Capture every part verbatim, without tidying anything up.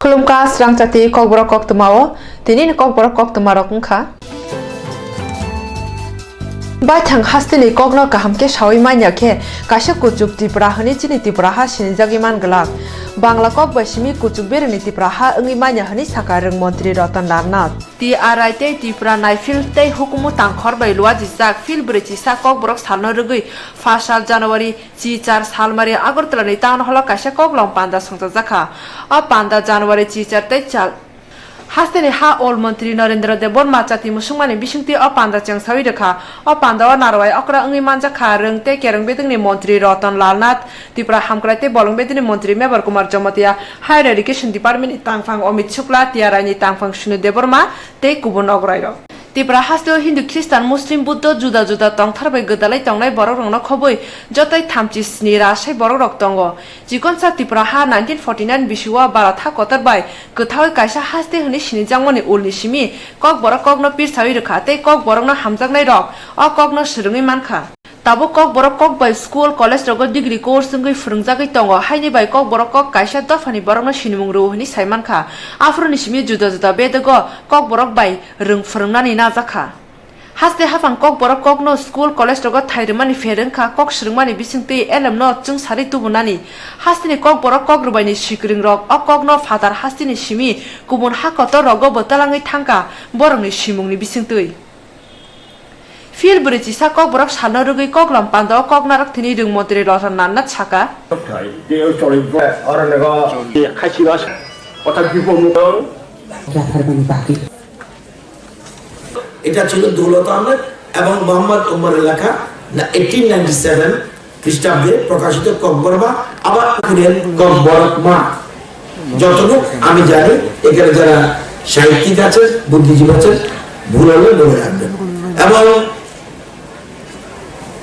Khulumkha srangchati Kokborok koktwmao, tinini Kokborok koktwmarok wngkha. Baithang hasteni kokno kaham khe sawi manya khe kaisa kuchuk Tripura hwnwi chini Tripura ha sinijagwi man glak. Bangla kok bai simi kuchuk berengni Tripura ha wngwi manya hwnwi sakha rwng montri Ratan Lal Nath. T R I tei Tripura Naiphil tei hukumu tangkhor bai luajijak Phil brwichisa Kokborok salno rwgwi phasal January Chichar Salmari Agartala ni Town Hall o kaisa koklom panda songchajakha. O panda January Chichar tei chal hasteni ha Ol Montri Narendra Debbarma chati musungmani bisingtwi o panda chengsawi rwkha. O panda o narwai okra wngwi manjakha rwng tei kereng bedengni montri Ratan Lal Nath, Tripura hamkrai tei bolong bedengni montri Mebar Kumar Jamatia, Higher Education Department ni tangphang Amit Shukla, T R I ni tangphang Sunu Debbarma tei kubun ograirok. Tripura hasteo Hindu, Khristan, Muslim, Buddho juda juda tongthar bai gwdalai tongnai borokrokno khobwi jotoi thamchi sni rasai borokrok tongo. Chikonsa Tripura ha nineteen forty nine bisio Bharat ha kotor bai kwthawi kaisa haste hwnwi sinijakmani ulni simi Kokborok kokno pirsawi rwkha tei Kokborokno hamjaknairok o kokno swrwngwi mankha. Tabuk Kokborok kok bai school, college rogo degree course wngwi phwrwngjagwi tongo, haini bai Kokborok kok kaisa dophani borokno sinimung rwo hwnwi sai mankha. Aphuruni simi juda juda bedego Kokborok bai rwng phwrwngnani najakha. Haste haphang Kokborok kokno school, college rogo thai rwmani pher wngkha, kok swrwngmani bisingtwi elemno chwngsari tubunani. Hasteni Kokborok kok rwbaini sikringrok o kokno phatar hasteni simi kubun ha kotor rogo bo twlangwi thangkha borokni simungni bisingtwi. Phil brwichisa Kokborok salno rwgwi koklom pandao kok narwk thwini rwng montri Ratan Lal Nath sakha. এটা ছিল দৌলত আহমেদ এবং মোহাম্মদ ওমরের লেখা, না, eighteen ninety seven খ্রিস্টাব্দে প্রকাশিত ককবরমা, আবার লেখেন ককবরমা। যতটুকু আমি জানি, এখানে যারা সাহিত্যিক আছেন, বুদ্ধিজীবী আছেন, ভুল হলে বলে রাখবেন। এবং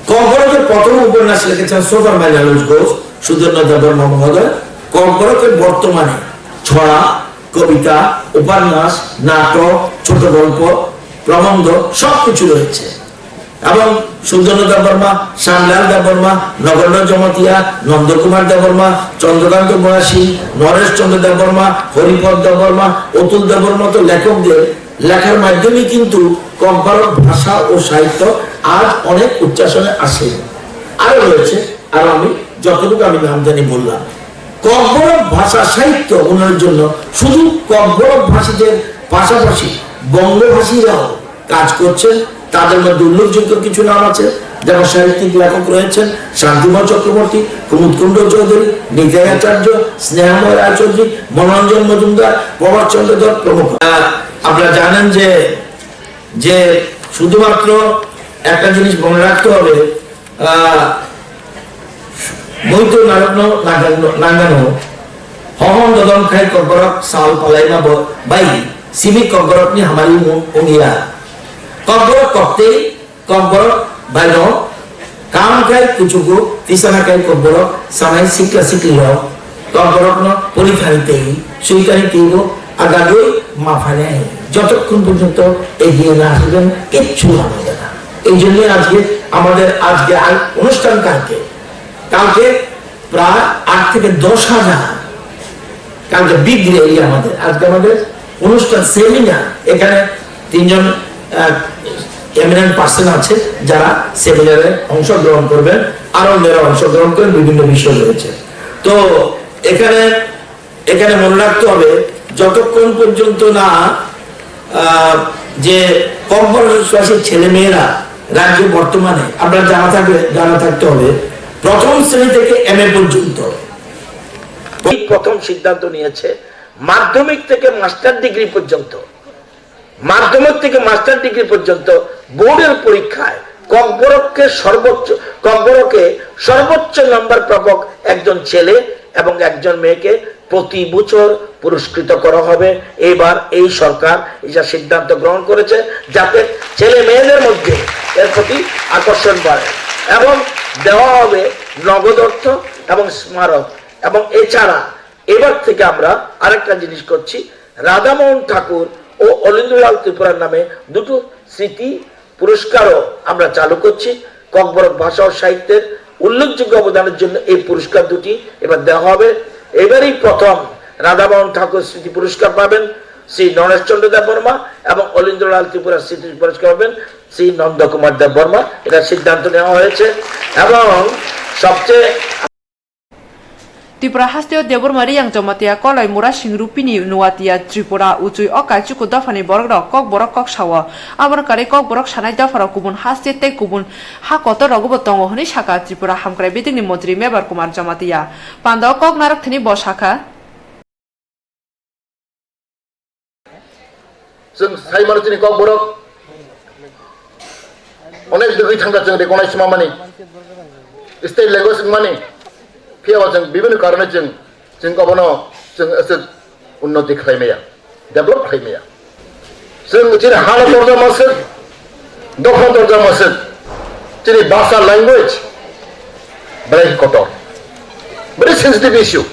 ককবরকের প্রথম উপন্যাস লিখেছেন সুপারম্যান আলুস ঘোষ, সুধীন্দ্র দেববর্মা মহোদয়। ককবরকের বর্তমানে ছড়া, কবিতা, উপন্যাস, নাটক, ছোট গল্প, প্রবন্ধ সবকিছু রয়েছে। এবং সুধীন্দ্র দেববর্মা, শ্যামলাল দেববর্মা, নগেন্দ্র জমাতিয়া, নন্দকুমার দেববর্মা, চন্দ্রকান্ত বয়াসী, নরেশ চন্দ্র দেববর্মা, হরিপদ দেববর্মা, অতুল দেববর্মার মতো লেখকদের লেখার মাধ্যমে কিন্তু ককবরক ভাষা ও সাহিত্য আজ অনেক উচ্চাসনে আসে। আরো রয়েছে, আরো আমি যতটুকু আমি নাম জানি বললাম। ককবরক ভাষা সাহিত্য উন্নয়নের জন্য শুধু ককবরক ভাষীদের পাশাপাশি বঙ্গভাষীরাও কাজ করছেন। তাদের মধ্যে উল্লেখযোগ্য কিছু নাম আছে, যেমন সাহিত্যিক লেখক রয়েছেন শান্তিময় চক্রবর্তী, কুমুদকুণ্ড চৌধুরী, নিতাই আচার্য, স্নেহাময় রায়চৌধুরী, মনোরঞ্জন মজুমদার, প্রভাতচন্দ্র ধর প্রমুখ। আহ, আপনারা জানেন যে, যে শুধুমাত্র একটা জিনিস মনে রাখতে হবে, আহ, moito narokno nangano, nangano, hohon dodon khai kokborok sal palaima bo bai, simi kokborokni hamari wng-, wngya. Kokborok koktei, kokborok baino, kam khai kuchugo, tisana khai kokborok, sanai sikla sikli rok, kokborokno porikha ni tei, suikani teibo, agagoi ma phainai, jotokkon porjonto egiye na asben, kichchu lama jana. এই জন্যই আজকে আমাদের আজকে আ-, অনুষ্ঠান কালকে, কালকে প্রায় আট থেকে দশ হাজার, কালকে বিগ র‍্যালি আমাদের, আজকে আমাদের অনুষ্ঠান সেমিনার, এখানে তিনজন, আহ, এমিনেন্ট পার্সন আছে যারা সেমিনারে অংশগ্রহণ করবেন, আরো যারা অংশগ্রহণ করেন বিভিন্ন বিষয় রয়েছে। তো এখানে এখানে মনে রাখতে হবে, যতক্ষণ পর্যন্ত না, আহ, যে কম বয়সী ছেলে মেয়েরা রাজ্যে বর্তমানে, আপনার জানা থাকবে, জানা থাকতে হবে, প্রথম শ্রেণী থেকে এম এ পর্যন্ত। এই প্রথম সিদ্ধান্ত নিয়েছে মাধ্যমিক থেকে মাস্টার ডিগ্রি পর্যন্ত। মাধ্যমিক থেকে মাস্টার ডিগ্রি পর্যন্ত বোর্ডের পরীক্ষায় ককবরককে সর্বোচ্চ, ককবরকে সর্বোচ্চ নম্বর প্রাপক একজন ছেলে এবং একজন মেয়েকে প্রতি বছর পুরস্কৃত করা হবে। এবার এই সরকার এটা সিদ্ধান্ত গ্রহণ করেছে, যাতে ছেলে মেয়েদের মধ্যে এর প্রতি আকর্ষণ বাড়ে এবং দেওয়া হবে নগদ অর্থ এবং স্মারক। এবং এছাড়া এবার থেকে আমরা আরেকটা জিনিস করছি, রাধামোহন ঠাকুর ও অনিন্দ্যলাল ত্রিপুরার নামে দুটো স্মৃতি পুরস্কারও আমরা চালু করছি। ককবরক ভাষা ও সাহিত্যের উল্লেখযোগ্য অবদানের জন্য এই পুরস্কার দুটি এবার দেওয়া হবে। এবারই প্রথম রাধামোহন ঠাকুর স্মৃতি পুরস্কার পাবেন শ্রী নরেশ চন্দ্র দেব বর্মা এবং অলিন্দ্রলাল ত্রিপুরা স্মৃতি পুরস্কার পাবেন শ্রী নন্দ কুমার দেব বর্মা। এটা সিদ্ধান্ত নেওয়া হয়েছে। এবং সবচেয়ে Tripura hasteo Debbarma Reang Jamatia Koloi Mura Singru Pini Nuatia Tripura Uchui O Kaichuku Dophani Borok Rok Kokborok Kok Sao. Aboni Karwi Kokborok Sanai Dopharok Kubun Haste Tei Kubun Ha Kotor Rogobo Tongo Hwnwi Sakha Tripura Hamkrai Bidingni Montri Mebar Kumar Jamatia. Pandao Kok Narwk Thani Bo Sakha. Chwng sai mano chini Kokborok onek dugwi thangkha chwng recognize ma mani, state language wng mani, phiya o chwng bibhinno karone chwng, chwng obono chwng aswk unnoti khlai maya, develop khlai maya. Chwng chini hano torjama swk, dophano torjama swk, chini bhasha language belai kotor, very sensitive issue.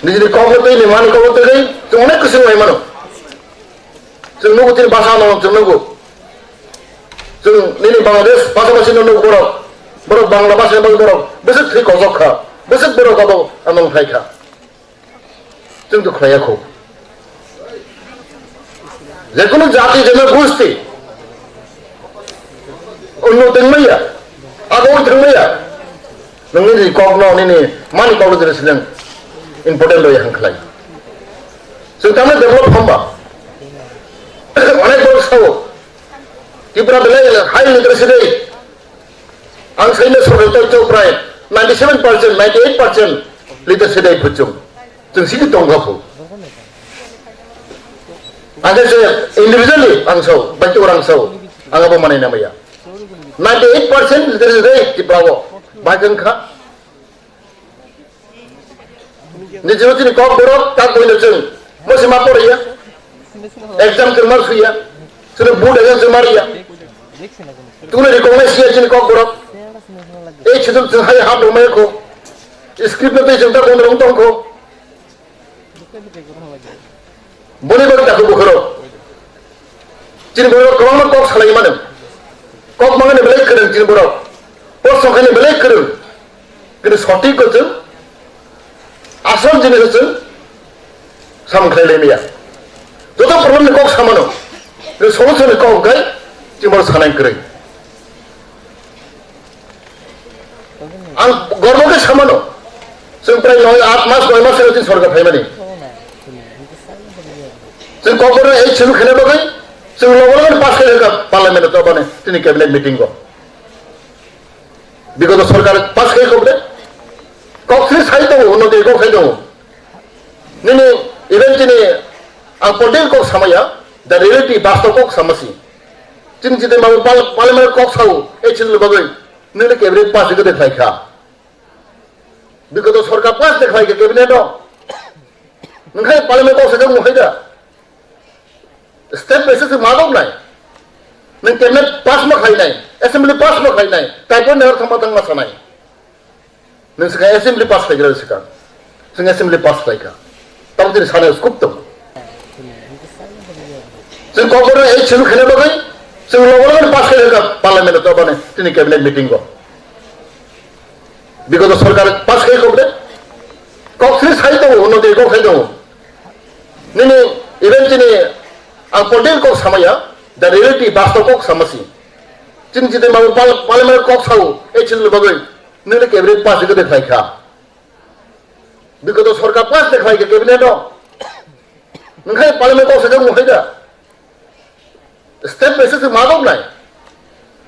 Nijini kokno twi ni mani kokno twi chwng onek kwchwng lai mano. Chwng nugo chini bhasha no chwng nugo. Chwng nini Bangladesh bhasha bhasino nugo borok. Borok Bangla bhasha ni bagwi borok bwswk thwi kojok kha. Bwswk borok abo amang phai kha. Chwng to khlaiya kho. Jekunu jati, jekunu gusti. Unno tengmaya. Ago tengmaya. Nungni ni kok no nini mani kok no jere sinang important lo yang khlai. Chwng tamle develop hamba. Onek borok sao. Tripura belai high literacy rate. Ang saino sorkar tei chok prai ninety seven percent, ninety eight percent literacy rate phuchung. Chwng sigi tongkha phu. Ang khe se individually ang sao, bai tu orang sao. Ang abo manai namaya. Ninety eight percent literacy rate Tripura o. Bai kha. Ni jino chini kok borok tak boino chwng. Mo se ma poriya. Exam chwng mar suya. Chwng board exam chwng mar ya. Tuni recognize ya chini kok borok. Ei chidul chwng hai hap rwmai kho. Script no tei chwng tak boino rwng tong kho. Boni bagwi takhuk bukhurok. Chini borok kwbangma kok salai mano. Kok mangani belai kwrwng chini borok. Kok songkhani belai kwrwng. Kini sotik ko chwng asol jinis chwng samung khlai lai maya. Joto problem ni kok samano. Kini solution ni kok kai chini borok sanai kwrwng. Ang gorbo khe samano, chwng prai noi, aat mas, noi mas sino chini sorkar phaimani. Chwng kokborok ei chwng khena bagwi, chwng logo logo pass khai kha parliament o tobani chini cabinet meeting o. Bigoto sorkar pass khai khobde, kok sini sai tongo, unnoti kok sai tongo. Nini even chini ang political kok samaya, the reality bastob kok samasi. Chini chini babu parliament kok sao, ei chini bagwi. Nini cabinet pass de khlai kha. Bigoto sorkar pass de khlai kha cabinet o. Nangkhai parliament kok sakha muhai da. State basis se madok nai. Nang cabinet pass ma khlai nai, assembly pass ma khlai nai. Type one error thangma thangma sanai. Nang sakha assembly pass khlai gra sakha. Chwng assembly pass khlai kha. Tamo chini sana scope tongo. Chwng kokborok ei chwng khena bagwi chwng logo logo pass khlai kha parliament o tobani chini cabinet meeting o. Bigoto sorkar pass khlai khobde. Kok sini sai tongo, unnoti kok sai tongo. Nini even chini ang political kok samaya, the reality bastob kok samasi. Chini chini babu parliament kok sao, ei chini bagwi nini cabinet pass de khlai kha. Bigoto sorkar pass de khlai kha cabinet o. Nangkhai parliament kok sakha muhai da. State basis se madok nai.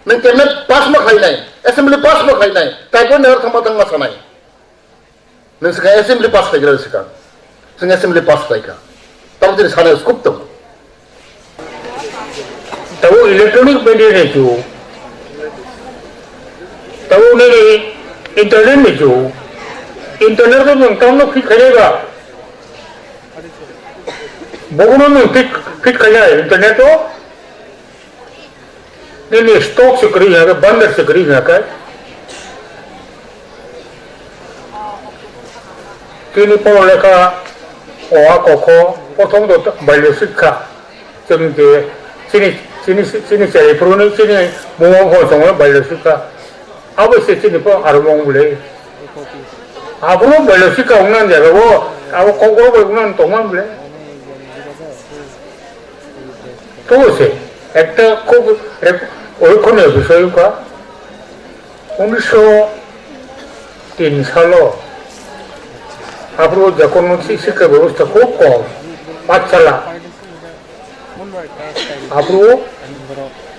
Nang cabinet pass ma khlai nai, assembly pass ma khlai nai. Type one error thangma thangma sanai. Nang sakha assembly pass khlai gra sakha. Chwng assembly pass khlai kha. Tamo chini sana scope tongo. Tabuk electronic media ni chu. Tabuk nini internet ni chu. Internet ko nwng tamno fit khainai ba. Bogono nwng fit, fit khainai internet o. Nini stock se kwrwi hwnkhe, bandar se kwrwi hwnkhe. Chini poro lekha o a kokho prothom do bailosik kha. Chwng je chini, chini, chini chari phuru ni chini buma bo chwng bailosik kha. Abo se chini poro arumung bwle. Abono bailosik kha wngna jaga o. Abo kokborok bai gwnang tongma bwle. Tobose ekta khub rek-, ullekhonoyo bisoi wngkha, unisho tin salo aphuru jokhon si-, sikha bebosta khub kom, pathsala. Aphuru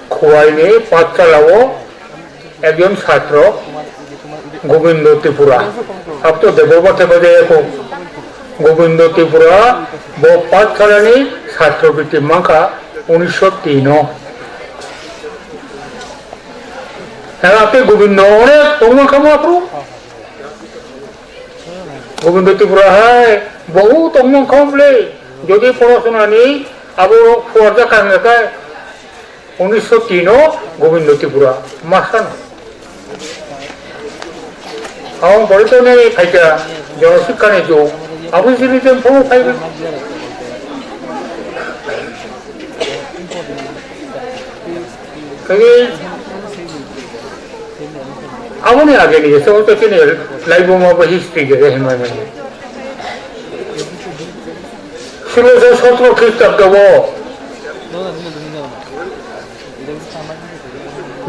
Khowai ni Pathsala o ekjon satro Gobindo Tripura. Abo to Debbarma thaiba jaya kho. Gobindo Tripura bo Pathsala ni satro biti mankha unisho tin o. Ela te Gobindo onek tongma kha mo aphuru. Gobindo Tripura hai, bohu tongmung khom le, jodi porosona ni abo fuarja kang kai, unisho tin o Gobindo Tripura, masano. Ang bori to nei phaika, jono sikha ni jo, abo sini tem pho phai. Kage aboni age ni se oto chini laibuma bo history ge re himai mani. Sulosho sotro Khristobdo bo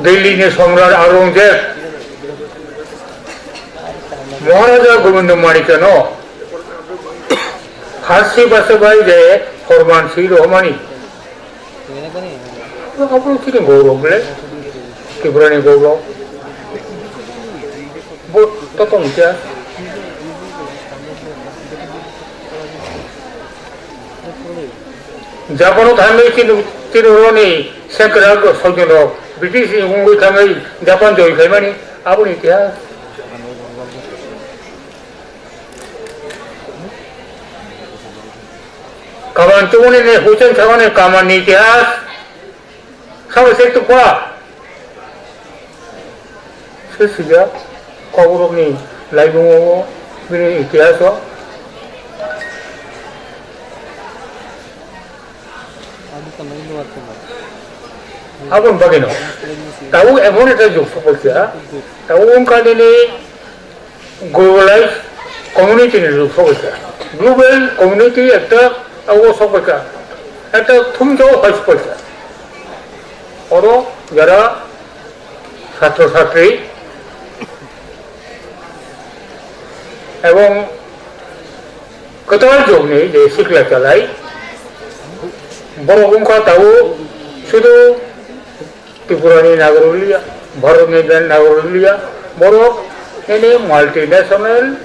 Delhi ni Samrat Aurangzeb Maharaja Gobindo Manikya no Pharsi basa bai je Horman si rohmani. Abo chini Gaurab le, Tripura ni Gaurab. Bo to tong kya? Japan o thangwi chini, chini roni sengkrak soijon rok British ni wngwi thangwi Japan joi khaimani aboni itihas. Kaban chumani ni Hussein Saga ni kaman ni itihas. Sabo se tukwa. Se sija. Kokborok ni laibung o bini itihas o. Aboni bagwi no. Tabuk emon ekta jug sokphaikha. Tabuk wngkha nini globalized community ni jug sokphaikha. Global community ekta abo sokphaikha. Ekta thumjao hai sokphaikha. Oro jara satro satri ebong kwtal jugni je sikla chalai, borok wngkha tabuk sudu Tripura ni nagorik liya, Bharat ni nagorik liya, borok nini multinational,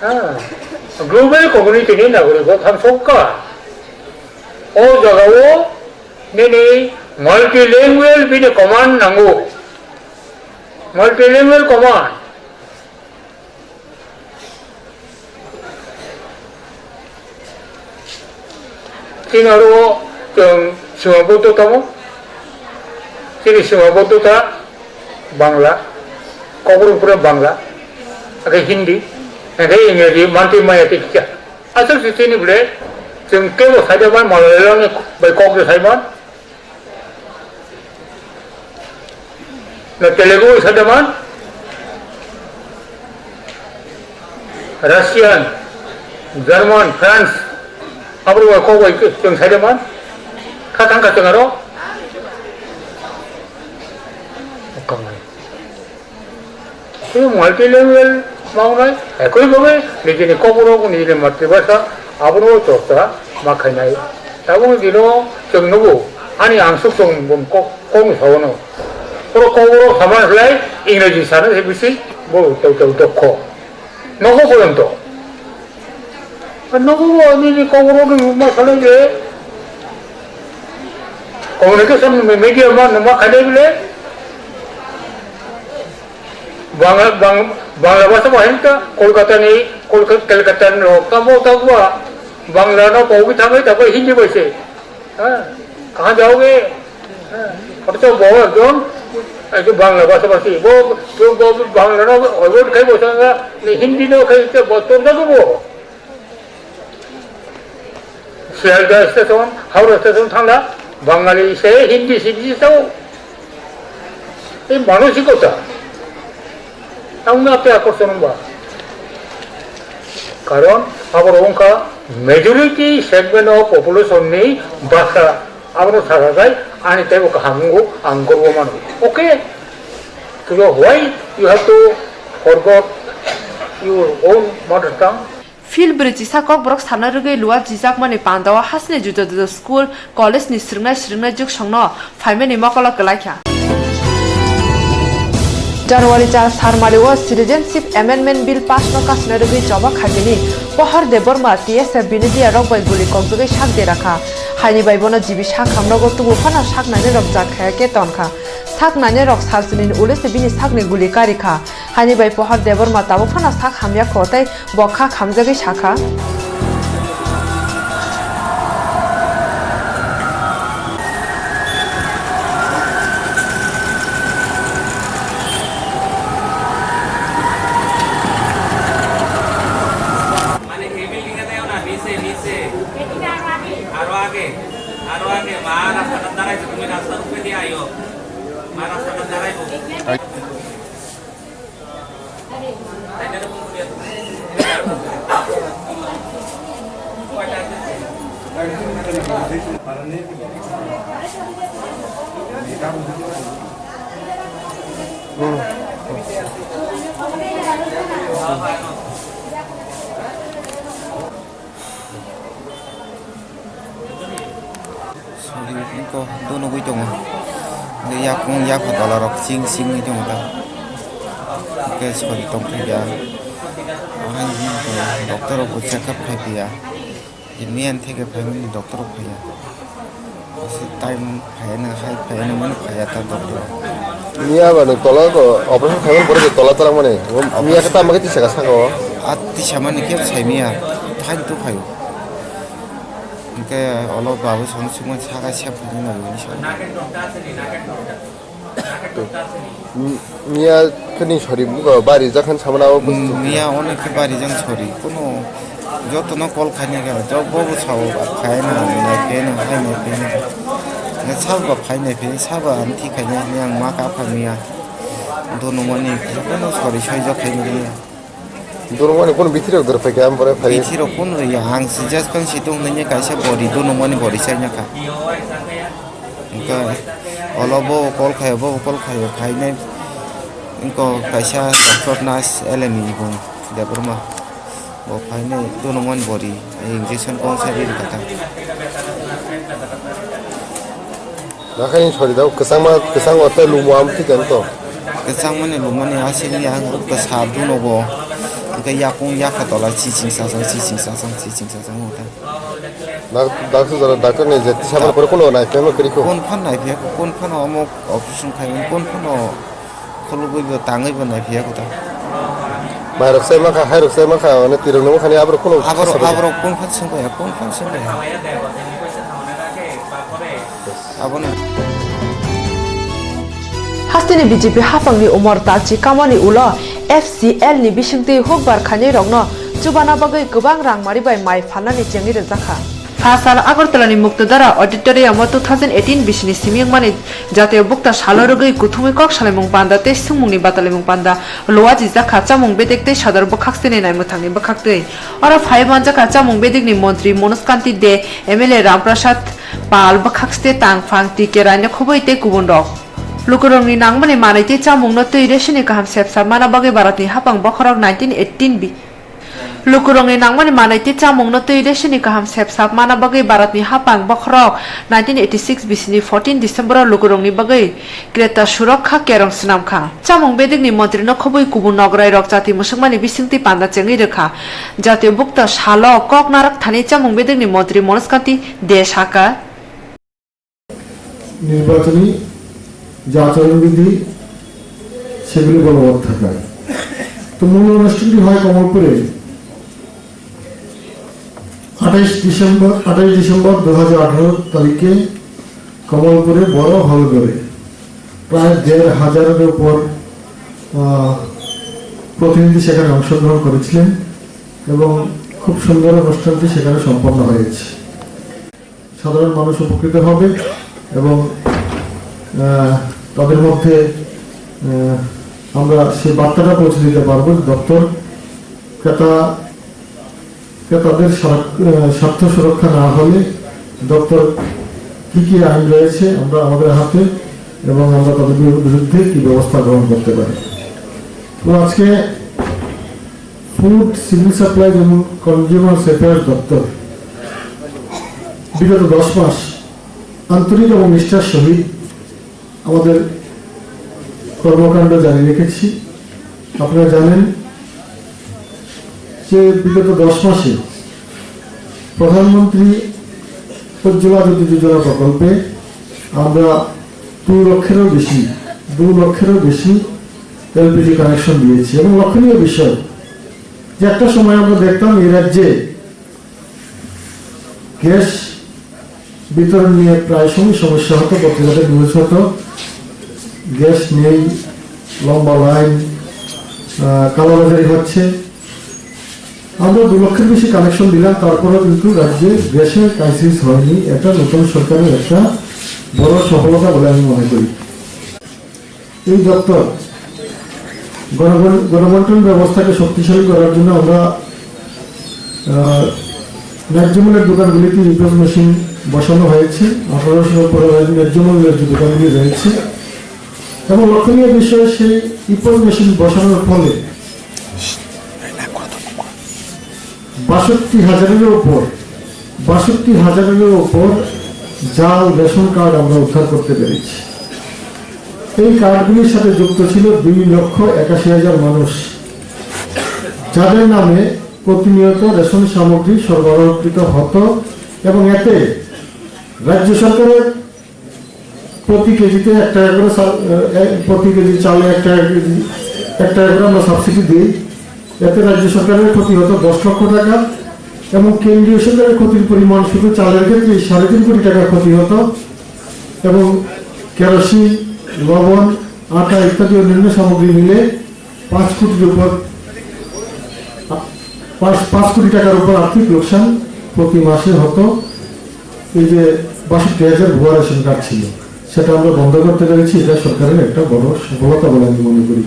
ha, global community ni nagorik bo thansok kha. O jaga o nini multilingual bini command nango, multilingual command. Chini oro chwng sima boddo tamo. Chini sima boddo ta Bangla, kokborok pura Bangla, ake Hindi, ake Ingreji, manti maya te kya. Aswk se chini bole chwng kebo saida ban Malayalam bai kok de saiman. Na Telugu bai saidaman, Russian, German, France, abro bai kok bai chwng saidaman, kha thang kha chwng aro. Tei multilingual mawnai, ekoi babe nijini kokborok, nijini matribhasha, abono chorcha ma khainai. Tabukni dino chwng nugo, ani angsuk chwng bum kok, kokni saono. Oro kokborok sama khlai, Ingreji sana se bisi, bo tau tau dokho. Nogo poyonto. Nogo bo nini kokborok ni ma sana je, communication media ma, ma khainai bile, Bangla, Bang-, Bangla bhasha bo hinka, Kolkata ni, Kolka-, Calcutta ni rok, tamo tamo Bangla no pogwi thangwi, tamo Hindi bai se. Ha? Kaha jaoge? Ha? Othocho bo ekjon, ekjon Bangla bhasha bhasi. Bo, bo, bo Bangla no avoid khai bo sanga, ni Hindi no khai te bo torjago bo. Sialda station, Howrah station thangla, Bangali se Hindi se bisi sao. Ei manusikota. Ang na pe akorson ba. Karon aboro wngkha majority segment of population ni bwsa, abono sajajai ani teibo kaham wngo, ang gorbo mano. Okay, so why you have to forgot your own mother tongue? Phil bwrwi chisa kokborok sana rwgwi luajijakmani pandao hasni juda juda school, college ni swrwngnai swrwngnai jugsongno phaimani mokolo kwlaikha. January char Sarmari o Citizenship Amendment Bill pass no kasna rwgwi choba khaibini Pohar Debbarma T S F bini diya rok bai guli kokjagwi sak derakha. Haini bai bono G B sak hamrogo tubu phano sak nainai rok jat khaya khe tonkha. Sak nainai rok sal sini ni ule se bini sak ni guli karikha. Haini bai Pohar Debbarma tabuk phano sak hamya kho tei bo kha khamjagwi sakha. মানে এই বিল্ডিং এ যাও না, নিচে, নিচে। আরো আগে, আরো আগে, মা রাস্তাটা দাঁড়াইছো, তুমি রাস্তার উপরে দিয়ে আইও। মা রাস্তাটা দাঁড়াইবো। Sori wngkha do nugwi tongo. Hwnkhe yakung yapha tola rok ching ching wngwi tongo ta. Hwnkhe sori tongthokya. Ahai wngkha doctor rok bo check up khai phiya. Miyan theke phaimani doctor rok phaiya. Time phaiya nang hai phaiya nang mani phaiya ta doctor. Miya ba nang tola ko operation khaimani pore je tola tarang mani. Miya khe tamo khe tisa ka saka o. At tisa mani khe sai miya. Thai tu phaio. Hwnkhe olo babu song simo saka sep phaiya nang mani saka. Miya khani sori bugo bari jakhan samana o. Miya onek khe bari jang sori. Kuno joto no call khaina khe job bobo sao khaina nai khaina hai nai khaina. Ne sabo khaina phe sabo anti khaina ne ang ma ka pha miya. Dono mani kuno sori soi jok khaina. Dormani kono bithi rok dor phaikha, am pore phai. Bithi rok kono ya, ang si just kan situng nini kaisa body, dono mani body sai nyakha. Engka olo bo call khayo, bo call khayo, khainai. Engko kaisa doctor nurse L M E bung Debbarma. Bo phainai dono mani body, injection kong sai ri kata. Nakhani sori dao, kwchangma, kwchang orte lumo am thikya to. Kwchangmani lumani asini ang rukta sa dunogo. Hwnkhe yakung yakha tola chiching sachang, chiching sachang, chiching sachang hwnkhe. Dak-, dak sujaro doctor ni je tisabani pore kuno nai phema kwrwi kho. Kun phan nai phia, kun phano omo operation khai, kun phano khulugwi bo tangwi bo nai phia kho ta. Mai rok sai mankha, hai rok sai mankha, mane tirok nungkha ni aborok kuno. Aborok, aborok kun phan sengkha ya, kun phan sengkha ya. Abono. Hasteni B J P haphangni umor talchi kamani ulo F C L ni bisingtwi hukbar khainairokno chubana bagwi kwbang rangmari bai mai phalnani chengwi rwjakha. Phasal Agartala ni Muktadara Auditorium o two thousand eighteen bisini simi wngmani Jatiyo Bukta Salo rwgwi kuthumwi kok salaimung panda tei swngmungni batalaimung panda luajijakha chamung bedek tei sodor bwkhakseni naimwthangni bwkhaktwi. Oro phaiwi manjakha chamung bedekni montri Manoj Kanti De, M L A Ram Prasad Pal, bwkhakste tangphang T K Raino khobwi tei kubunrok. Lukurokni nangmani manwi tei chamungno twi resini kaham sepsa mana bagwi Bharatni haphang bokhorok nineteen eighteen bi-, lukurokni nangmani manwi tei chamungno twi resini kaham sepsa mana bagwi Bharatni haphang bokhorok nineteen eighty-six bisini fourteen December-o lukurokni bagwi Kreta Surakha Kerong swnamkha. Chamung bedekni montrino khobwi kubun nogorairok jati mwswkmani bisingtwi panda chengwi rwkha. Jatiyo Bukta Salo kok narwk thani chamung bedekni montri Manoj Kanti De sakha. নির্বাচনী যে আচরণবিধি, সেগুলি বলবৎ থাকায়। তো মূল অনুষ্ঠানটি হয় কমলপুরে আঠাইশ ডিসেম্বর, আঠাইশ ডিসেম্বর দু হাজার আঠারো তারিখে কমলপুরে বড় হলঘরে প্রায় দেড় হাজারের উপর, আহ, প্রতিনিধি সেখানে অংশগ্রহণ করেছিলেন এবং খুব সুন্দর অনুষ্ঠানটি সেখানে সম্পন্ন হয়েছে। সাধারণ মানুষ উপকৃত হবে এবং, আহ, তাদের মধ্যে, আহ, আমরা সেই বার্তাটা পৌঁছে দিতে পারবো যে দপ্তর ক্রেতা তাদের স্বার্থ, আহ, স্বার্থ সুরক্ষা না হলে দপ্তর কি কি আইন রয়েছে আমরা আমাদের হাতে এবং আমরা তাদের বিরু-, বিরুদ্ধে কি ব্যবস্থা গ্রহণ করতে পারি। তো আজকে ফুড, সিভিল সাপ্লাইজ এবং কনজিউমার্স অ্যাফেয়ার্স দপ্তর বিগত দশ মাস আন্তরিক এবং নিষ্ঠার সহিত আমাদের কর্মকাণ্ড জারি রেখেছি। আপনারা জানেন যে বিগত দশ মাসে প্রধানমন্ত্রী উজ্জ্বলা জ্যোতি যোজনা প্রকল্পে আমরা দু লক্ষেরও বেশি, দু লক্ষেরও বেশি এলপিজি কানেকশন দিয়েছি। এবং লক্ষণীয় বিষয় যে একটা সময় আমরা দেখতাম এই রাজ্যে গ্যাস বিতরণ নিয়ে প্রায় সময় সমস্যা হতো, পত্রিকাতে নিউজ হতো, গ্যাস নেই, লম্বা লাইন, আহ, কালোবাজারি হচ্ছে। আমরা দু লক্ষের বেশি কানেকশন দিলাম, তারপরেও কিন্তু রাজ্যে গ্যাসের ক্রাইসিস হয়নি। এটা নতুন সরকারের একটা বড় সফলতা বলে আমি মনে করি। এই দপ্তর গণবন-, গণবন্টন ব্যবস্থাকে শক্তিশালী করার জন্য আমরা, আহ, ন্যায্য মূল্যের দোকানগুলিতে ইপস মেশিন বসানো হয়েছে। আঠারোশো পনেরো ন্যায্য মূল্যের যে দোকানগুলি রয়েছে এবং লক্ষণীয় বিষয়, সেই ইপস মেশিন বসানোর ফলে বাষট্টি হাজারেরও উপর, বাষট্টি হাজারেরও উপর জাল রেশন কার্ড আমরা উদ্ধার করতে পেরেছি। এই কার্ডগুলির সাথে যুক্ত ছিল দুই লক্ষ একাশি হাজার মানুষ, যাদের নামে প্রতিনিয়ত রেশন সামগ্রী সরবরাহকৃত হতো এবং এতে রাজ্য সরকারের প্রতি কেজিতে এক টাকা করে সা-, এ, এ, প্রতি কেজি চালে এক টাকা কেজি, এক টাকা করে আমরা সাবসিডি দিই। এতে রাজ্য সরকারের ক্ষতি হতো দশ লক্ষ টাকা এবং কেন্দ্রীয় সরকারের ক্ষতির পরিমাণ শুধু চালের ক্ষেত্রে সাড়ে তিন কোটি টাকা ক্ষতি হতো এবং কেরোসিন, লবণ, আটা ইত্যাদি অন্যান্য সামগ্রী মিলে পাঁচ কোটির উপর, পাঁচ, পাঁচ কোটি টাকার উপর আর্থিক লোকসান প্রতি মাসে হতো। এই যে বাষট্টি হাজার ভুয়া রেশন কার্ড ছিল, সেটা আমরা বন্ধ করতে পেরেছি। এটা সরকারের একটা বড় সফলতা বলে আমি মনে করি।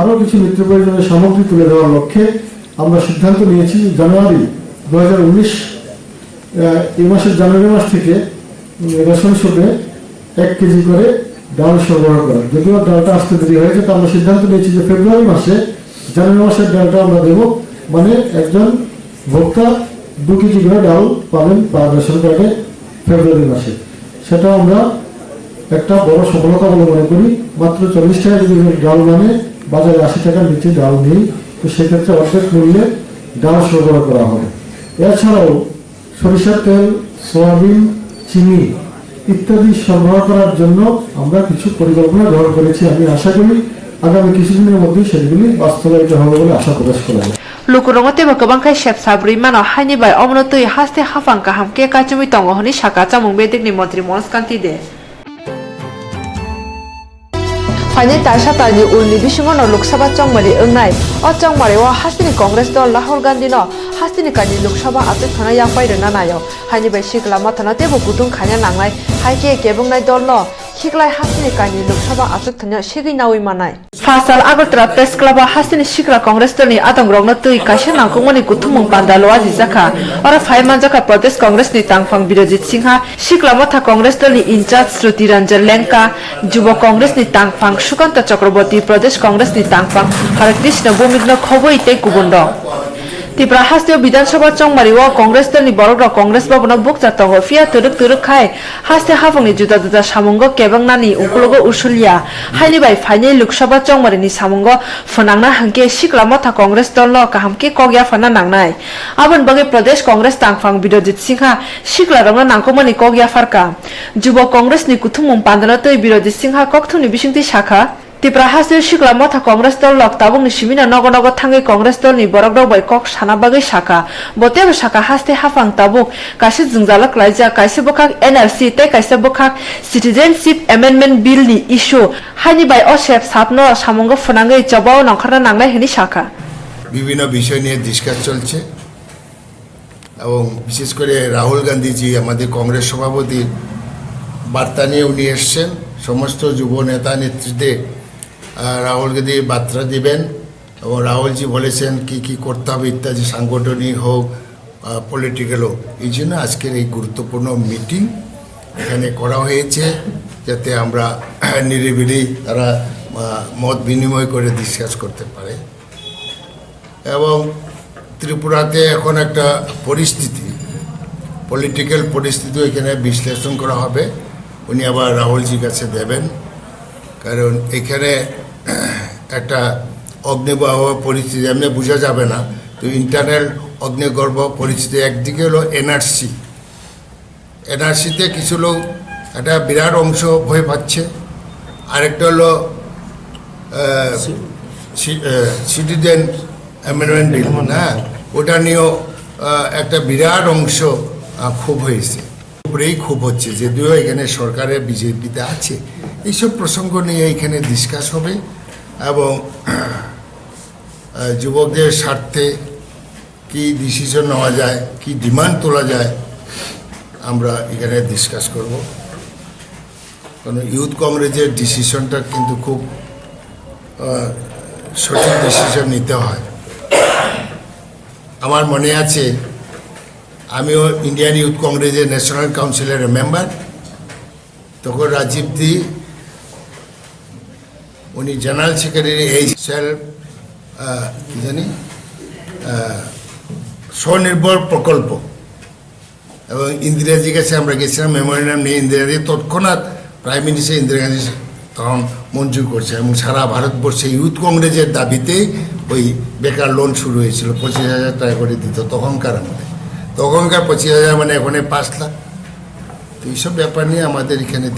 আরও কিছু নিত্য প্রয়োজনীয় সামগ্রী তুলে দেওয়ার লক্ষ্যে আমরা সিদ্ধান্ত নিয়েছি, জানুয়ারি দু হাজার উনিশ, আহ, এই মাসের জানুয়ারি মাস থেকে, উম, রেশন শপে এক কেজি করে ডাল সরবরাহ করা। যদিও ডালটা আসতে দেরি হয়েছে, তো আমরা সিদ্ধান্ত নিয়েছি যে ফেব্রুয়ারি মাসে, জানুয়ারি মাসের ডালটা আমরা দেবো, মানে একজন ভোক্তা দু কেজি করে ডাল পাবেন পার রেশন কার্ডে ফেব্রুয়ারি মাসে। সেটা আমরা একটা বড় সফলতা বলে মনে করি। মাত্র চল্লিশ টাকা কেজি ডাল, মানে বাজারে আশি টাকার নিচে ডাল নেই, তো সেক্ষেত্রে অর্ধেক মূল্যে ডাল সরবরাহ করা হবে। এছাড়াও সরিষার তেল, সয়াবিন, চিনি ইত্যাদি সরবরাহ করার জন্য আমরা কিছু পরিকল্পনা গ্রহণ করেছি। আমি আশা করি আগামী কিছুদিনের মধ্যেই সেগুলি বাস্তবায়িত হবে বলে আশা প্রকাশ করা যায়। Lukurogno teibo kwbang khe sep sabrwi mano, haini bai omono twi haste haphang kaham khe kaichomwi tongo hwnwi sakha chamung bedekni montri Manoj Kanti De. Phainai taisa talni ulni bisingo no Lok Sabha chongmari wngnai. O chongmari o hasteni Congress dol Rahul Gandhi no hasteni kaini Lok Sabha achuk thana yapai rwna naio. Haini bai sikla mothano teibo kutung khaina nangnai. Hai khe kebwngnai dol no khiklai hasteni kaini Lok Sabha achuk thana segwi naui manai. Phasal Agartala Press Club o hasteni sikla Congress dolni adongrokno twi kaisa nangkukmani kuthumung panda lua rijakha. Oro phai manjakha Pradesh Congress ni tangphang Birojit Singha, Sikla Motha Congress dolni in-charge Shruti Ranjan Lengka, Jubo Congress ni tangphang Sukanta Chakraborty, Pradesh Congress ni tangphang Hare Krishna Bhowmik no khobwi tei kubun rok. Tripura hasteo Bidhan Sabha chongmari o Congress dolni borok rok Congress Bhavan o bukcha tongo, phiya twrwk twrwk khai haste haphangni juda juda samungo kebengnani ukulogo usulia. Haini bai phainai Lok Sabha chongmari ni samungo phwnangna hwnkhe Sikla Motha Congress dol no kaham khe kok yapharna nangnai. Aboni bagwi Pradesh Congress tangphang Birojit Singha siklarokno nangkukmani kok yapharkha. Jubo Congress ni kuthumung pandano twi Birojit Singha kokthumni bisingtwi sakha, Tripura hasteo Sikla Motha Congress dol lok tabukni simino nogo nogo thangwi Congress dolni borokrok bai kok sana bagwi sakha. Bo teibo sakha, haste haphang tabuk kaisa jwngjalo klaijak, kaisa bwkhak N R C tei kaisa bwkhak Citizenship Amendment Bill ni issue. Haini bai o sep sapno samungo phwnangwi chobao nongkhorna nangnai hwnwi sakha. বিভিন্ন বিষয় নিয়ে ডিসকাস চলছে এবং বিশেষ করে রাহুল গান্ধীজি, আমাদের কংগ্রেস সভাপতি, বার্তা নিয়ে উনি এসছেন। সমস্ত যুব নেতা নেতৃত্বে, আহ, রাহুল গান্ধী বার্তা দিবেন এবং রাহুলজি বলেছেন কি কি করতে হবে ইত্যাদি, সাংগঠনিক হোক, আহ, পলিটিক্যালও। এই জন্য আজকের এই গুরুত্বপূর্ণ মিটিং এখানে করা হয়েছে, যাতে আমরা নিরিবিলি তারা, আহ, মত বিনিময় করে ডিসকাস করতে পারে। এবং ত্রিপুরাতে এখন একটা পরিস্থিতি, পলিটিক্যাল পরিস্থিতি এখানে বিশ্লেষণ করা হবে। উনি আবার রাহুলজির কাছে দেবেন, কারণ এখানে একটা অগ্নিগর্ভ পরিস্থিতি এমনি বোঝা যাবে না। তো ইন্টারনাল অগ্নিগর্ভ পরিস্থিতি একদিকে হলো এনআরসি, এনআরসিতে কিছু লোক, একটা বিরাট অংশ ভয় পাচ্ছে। আরেকটা হলো, আহ, সি-, আহ, সিটিজেন অ্যামেন্ডমেন্ট বিল, না, ওটা নিয়েও, আহ, একটা বিরাট অংশ, আহ, ক্ষোভ হয়েছে। উপরেই ক্ষোভ হচ্ছে, যদিও এখানে সরকারে বিজেপিতে আছে। এইসব প্রসঙ্গ নিয়ে এখানে ডিসকাস হবে এবং, আহ, যুবকদের স্বার্থে কি ডিসিশন নেওয়া যায়, কি ডিমান্ড তোলা যায়, আমরা এখানে ডিসকাস করব। কারণ ইউথ কংগ্রেসের ডিসিশনটা কিন্তু খুব, আহ, সঠিক ডিসিশন নিতে হয়। আমার মনে আছে, আমিও ইন্ডিয়ান ইউথ কংগ্রেসের ন্যাশনাল কাউন্সিলের মেম্বার, তখন রাজীব দি উনি জেনারেল সেক্রেটারি এই সেলফ, আহ, কি জানি, আহ, স্বনির্ভর প্রকল্প, এবং ইন্দিরাজির কাছে আমরা গেছিলাম, মেমোরেন্ডাম নিয়ে ইন্দিরাজি তৎক্ষণাৎ প্রাইম মিনিস্টার ইন্দিরা গান্ধী তখন মঞ্জুর করছে এবং সারা ভারতবর্ষে ইউথ কংগ্রেসের দাবিতেই ওই বেকার লোন শুরু হয়েছিল, পঁচিশ হাজার টাকা করে দিত তখনকার আমলে। তখনকার পঁচিশ হাজার মানে এখন পাঁচ লাখ। তো এইসব ব্যাপার নিয়ে আমাদের এখানে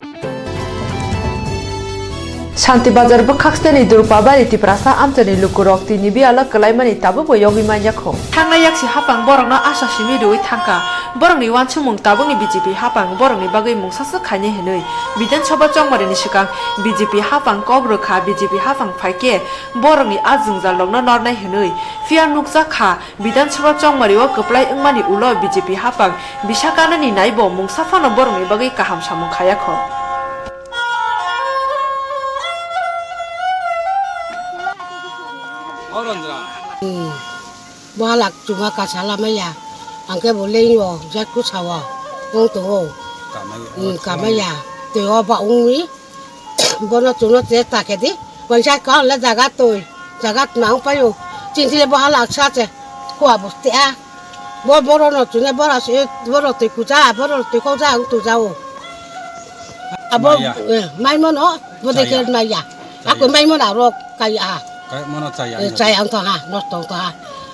Shanti Bazar bwkhak steni Durpabari Tiprasa amchaini lukurok tini biyalo kwlaimani tabukbo yogwi manya kho. Thangnai yaksi hapang borokno asa simi rwui thangkha. Borokni uansukmung tabukni B J P hapang borokni bagwi mungsaswk khainai hwnwi Bidhan Sabha chongmarini swkang B J P hapang kok rwkha. B J P hapang phaikhe borokni a jwngjalrokno nornai hwnwi phiya nukjak kha. Bidhan Sabha chongmario kwplai wngmani ulo B J P hapang bisa kanani naibo mungsa phano borokni bagwi kaham samung khaya kho. Hmm. Bo halak chuma kasa lamaya. Angke bo leingo jat kusawo. Wng tongo. Kamaya. Hmm, kamaya. Tei o ba wngwi. Bono chwngno che ta khe di. Waisa kha le jaga twi. Jaga tma wng paio. Chini le bo halak sa che. Khua bo te a. Bo boro no chwngno boro se boro twi kuja, boro twi kau ja wng tu jao. Abo, maya. Eh, mai mono, bo de khe maya. Chaya. Ako mai mono aro kai a. Kai mono chaya. Eh, chaya wng tong ha, nosto wng tong ha.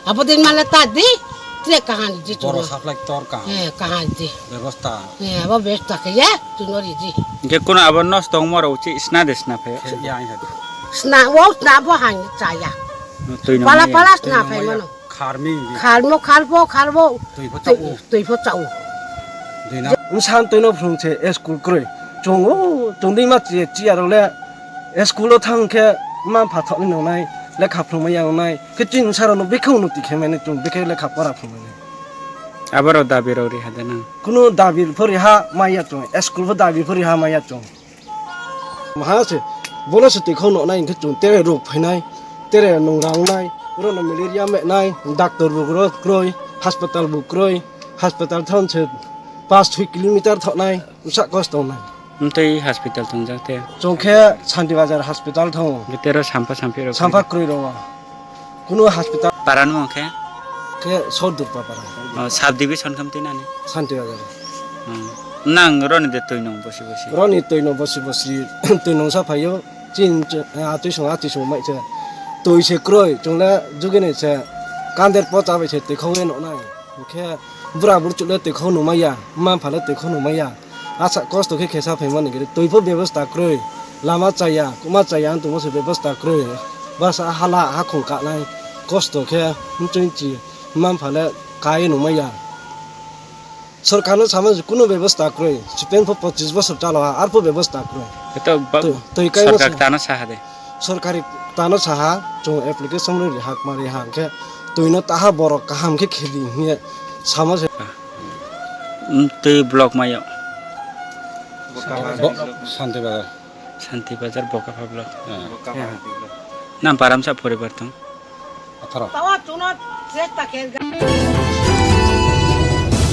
Abo din male ta di. Tre kahan di chwngno. Boro supply tor kahan. Eh, kahan di. Bebosta. Eh, abo bebosta khe ya. Tunori di. Hingke kono abo nosto wngma rok uchi sna de sna phaio. Ya, ya. Sna, wo sna bo han chaya. Twi no pala maya. Pala sna phai mano. Kharmi di. Kharmo, kharbo, kharbo. Twi pho chao. Twi pho chao. Dina. Wngsan twi no phrung se school kroi. Chongo, chongdi ma chi, chi aro le. School o thang khe ma phathok ni nongnai, lekha phrung ma yang nai. Khe chini saro no bikhe uno tikhe mani chung bikhe lekha pora phrung mani. Aboro dabi rok ri hade nang. Kunu dabi phori ha maya chung, school pho dabi phori ha maya chung. Maha se, bono se twi khau noknai hwnkhe chung tere rok phainai, tere nung rangnai, oro no malaria menai, doctor bo oro kroi, hospital bo kroi, hospital thon se paanch soi kilometer thoknai, bwsa kosto wngnai. Mtwi hospital tongjak te? Chung khe Santi Bazar hospital thango. Tero sampha samphi rok. Sampha kwrwi rok. Kuno hospital. Paran mo khe? Khe Sordurpa para. Oh, sub division kham tinani? Santi Bazar. Hmm. Nang roni de twi nung bosi bosi? Roni twi nung bosi bosi, twi nung sa phaio. Chin, ah, twi sung, ah, twi sung mai che. Twi se kroi, chung le jugini se. Kander po chabai se twi khogwi nuknai. Hwnkhe bura burchuk le twi khogwi nukmaya, mma pha le twi khogwi nukmaya. Asa kosto khe khesa phaimani giri, twi pho bebosta kwrwi, lama chaya, kwma chaya wng tongmo se bebosta kwrwi, bwsa hala hakhung kanai, kosto khe mchwng chi, mma pha le kai nungmaya. Sorkar no sama kunu bebosta kwrwi, chipeng pho pochis bosor chalo ha, arpho bebosta kwrwi. Eto ba-, twi, twi kai sorkar bosor tano saha de. Sorkari tano saha, chung application rwi rihak ma rihak khe, twi no taha borok kaham khe khedi hiye sama se. Twi block mayo. Bo-, Santi Bazar. Santi Bazar, Bokapha block. Nang paramsa poribar tong? Atharo.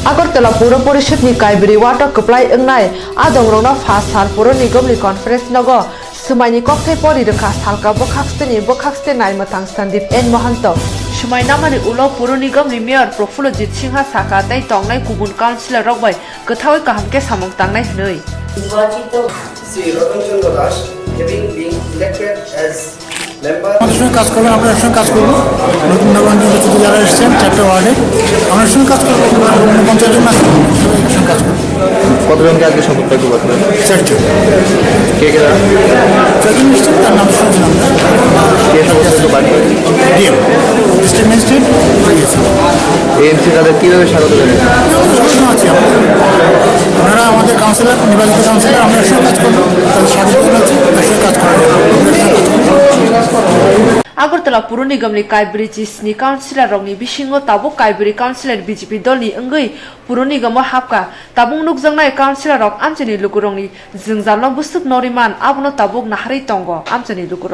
Agartala Puro Porishod ni Kaibri ward o kwplai wngnai adongrokno pha sal Puro Nigom ni conference nogo swmaini kokthai pori rwkha salka bwkhaksteni bwkhakste naimwthang Sandeep N Mohanto. Swmai namani ulo Puro Nigom ni Mayor Prafullo Jit Singha sakha tei tongnai kubun councillor rok bai kwthaui kaham khe samung tangnai hwnwi. Sri Ratan Chandra Das, having been elected as member. আমাদের সঙ্গে কাজ করবেন, আপনার সঙ্গে কাজ করবো। নতুন নবায়ন নির্বাচিত যারা এসেছেন চারটা ওয়ার্ডে, আমার সঙ্গে কাজ করবো। আমরা অন্য পঞ্চাশ জন আছি, সবাই একসঙ্গে কাজ করবো। কতজনকে আজকে শপথ বাক্য পাঠ করেন? চারজন। কে কে তারা? চারজন এসেছেন, তার নাম শুনছেন আমরা। কে শপথ বাক্য পাঠ করেন? DM, district magistrate, DAC. AMC তাদের কিভাবে স্বাগত জানায়? আমরা সবসময় আছি আমরা। ওনারা আমাদের কাউন্সিলর, নির্বাচিত কাউন্সিলর, আমরা একসঙ্গে কাজ করবো। তাদের স্বাগত জানাচ্ছি, একসঙ্গে কাজ করার জন্য। Agartala Puro Nigom ni Kaibri chisni councillor rokni bisingo tabuk Kaibri councillor B J P dolni wngwi Puro Nigomo hapkha. Tabuk nukjaknai councillor rok amchaini lukurokni jwngjalno bwswk noriman, abono tabuk naharwi tongo amchaini lukurok.